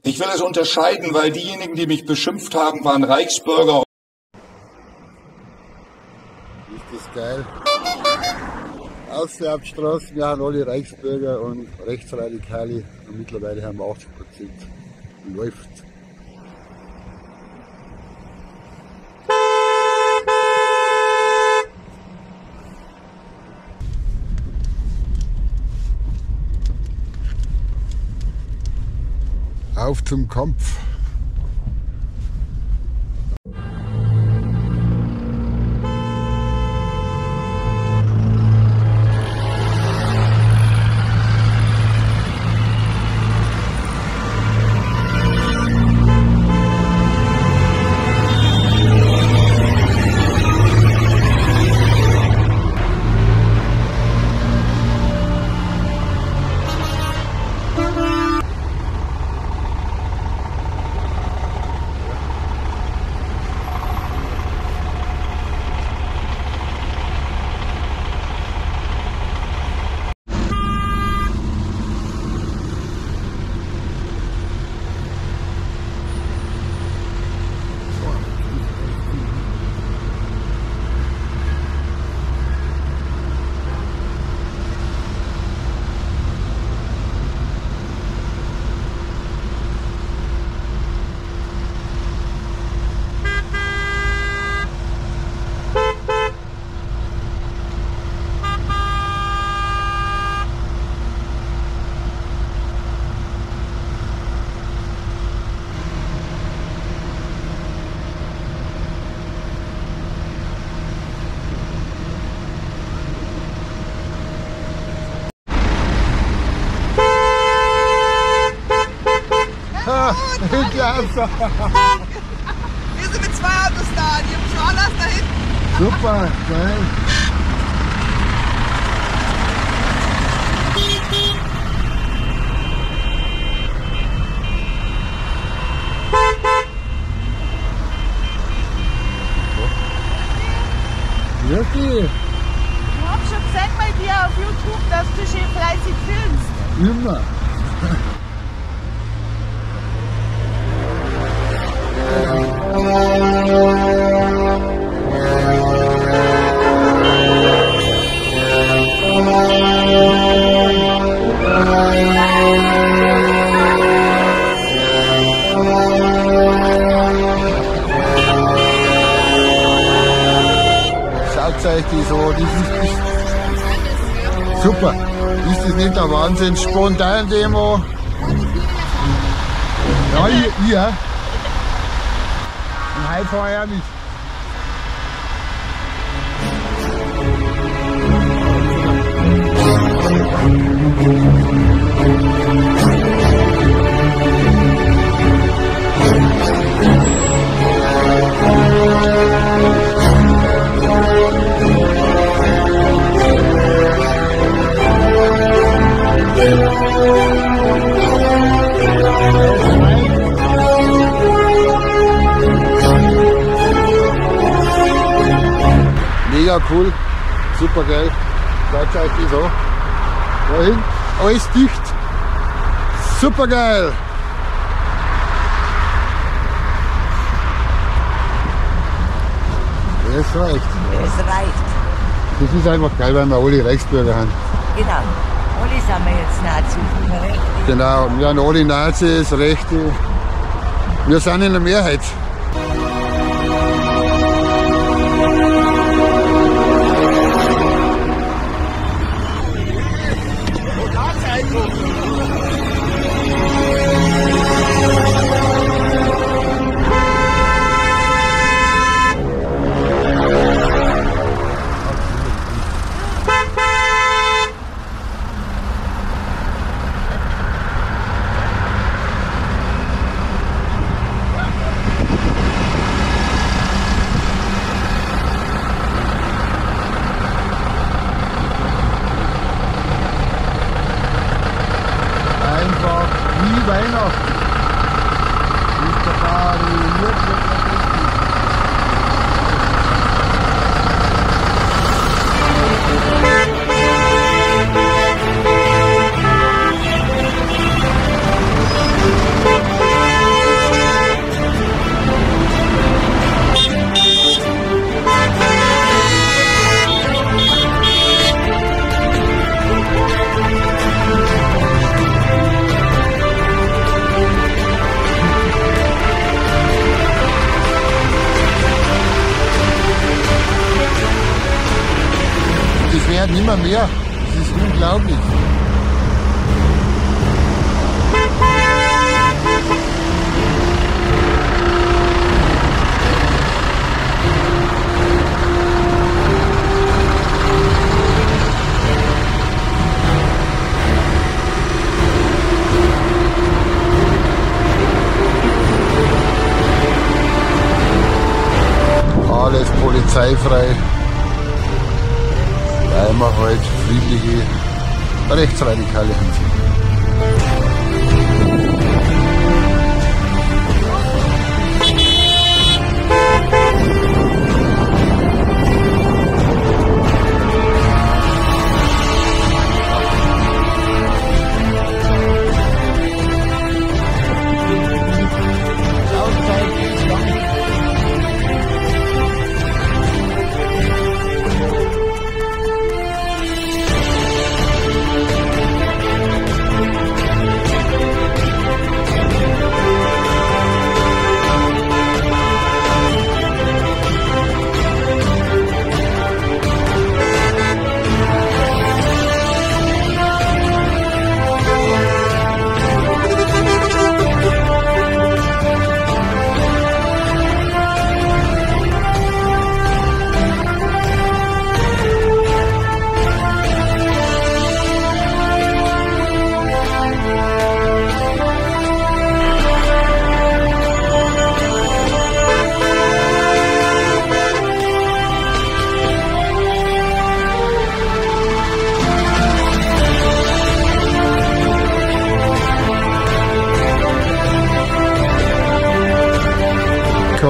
Ich will es unterscheiden, weil diejenigen, die mich beschimpft haben, waren Reichsbürger. Ist das geil? Aus der Hauptstraße, wir haben alle Reichsbürger und Rechtsradikale und mittlerweile haben wir 80%. Läuft. Auf zum Kampf. Klasse. Wir sind mit 2 Autos da, die haben schon anders da hinten. Super, geil. Wirklich? Ich hab schon gesehen bei dir auf YouTube, dass du schön fleißig filmst. Immer. Schaut euch das an, das ist super. Ist das nicht der Wahnsinn? Spontan Demo. Ja, ich auch. Und heute fahre ich auch mit. Mega cool, super geil. Schaut euch das an. Da hinten, alles dicht. Super geil. Das reicht. Das reicht. Das ist einfach geil, weil wir alle Reichsbürger haben. Genau. Alle sind wir jetzt Nazis. Genau, wir sind alle Nazis, Rechte. Wir sind in der Mehrheit. Weihnachten. Ist der Immer mehr. Das ist unglaublich. Alles polizeifrei, weil wir halt friedliche Rechtsradikale haben.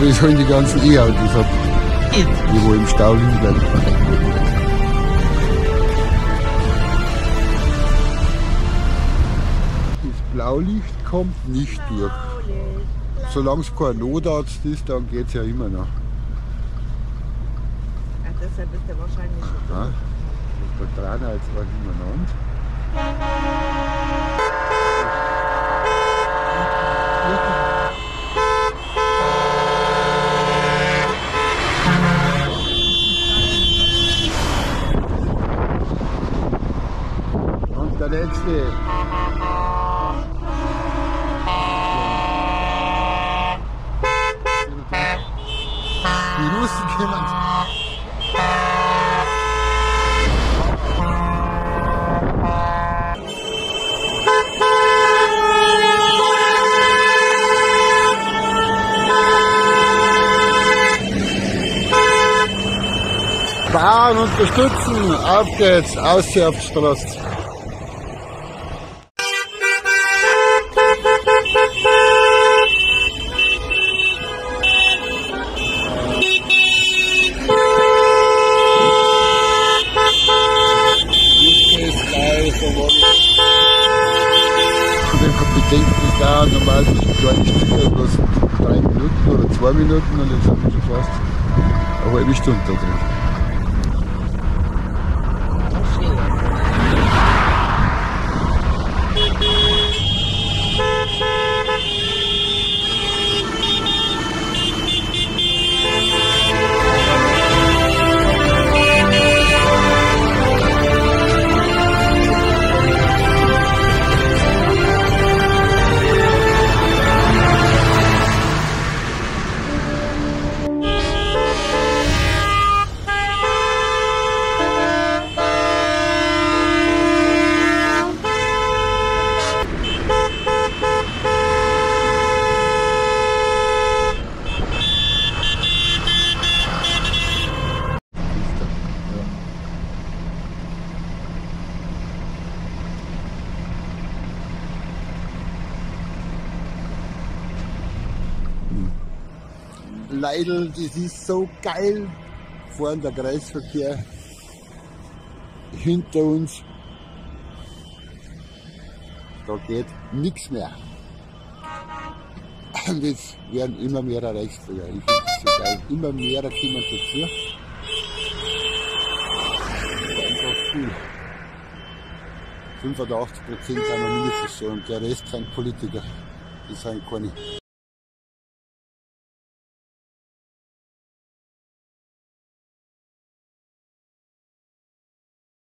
Ich holen die ganzen E-Autos ab, die wo im Stau liegen bleiben. Das Blaulicht kommt nicht durch. Solange es kein Notarzt ist, dann geht es ja immer noch. Ja, deshalb ist der wahrscheinlich schon da. Da dran als war niemand. Der letzte. Die Russen kommen. Bahn unterstützen. Auf geht's, aus auf die Straße. Bedenkt, das dauert normal das kleine bloß 3 Minuten oder 2 Minuten und jetzt haben wir schon fast eine halbe Stunde da drin. Leidl, das ist so geil. Vorne der Kreisverkehr, hinter uns, da geht nichts mehr. Und jetzt werden immer mehr Reichsbürger. Ich finde das so geil. Immer mehr kommen dazu. Das ist einfach viel. 85% sind wir mindestens schon und der Rest sind Politiker. Das sind keine.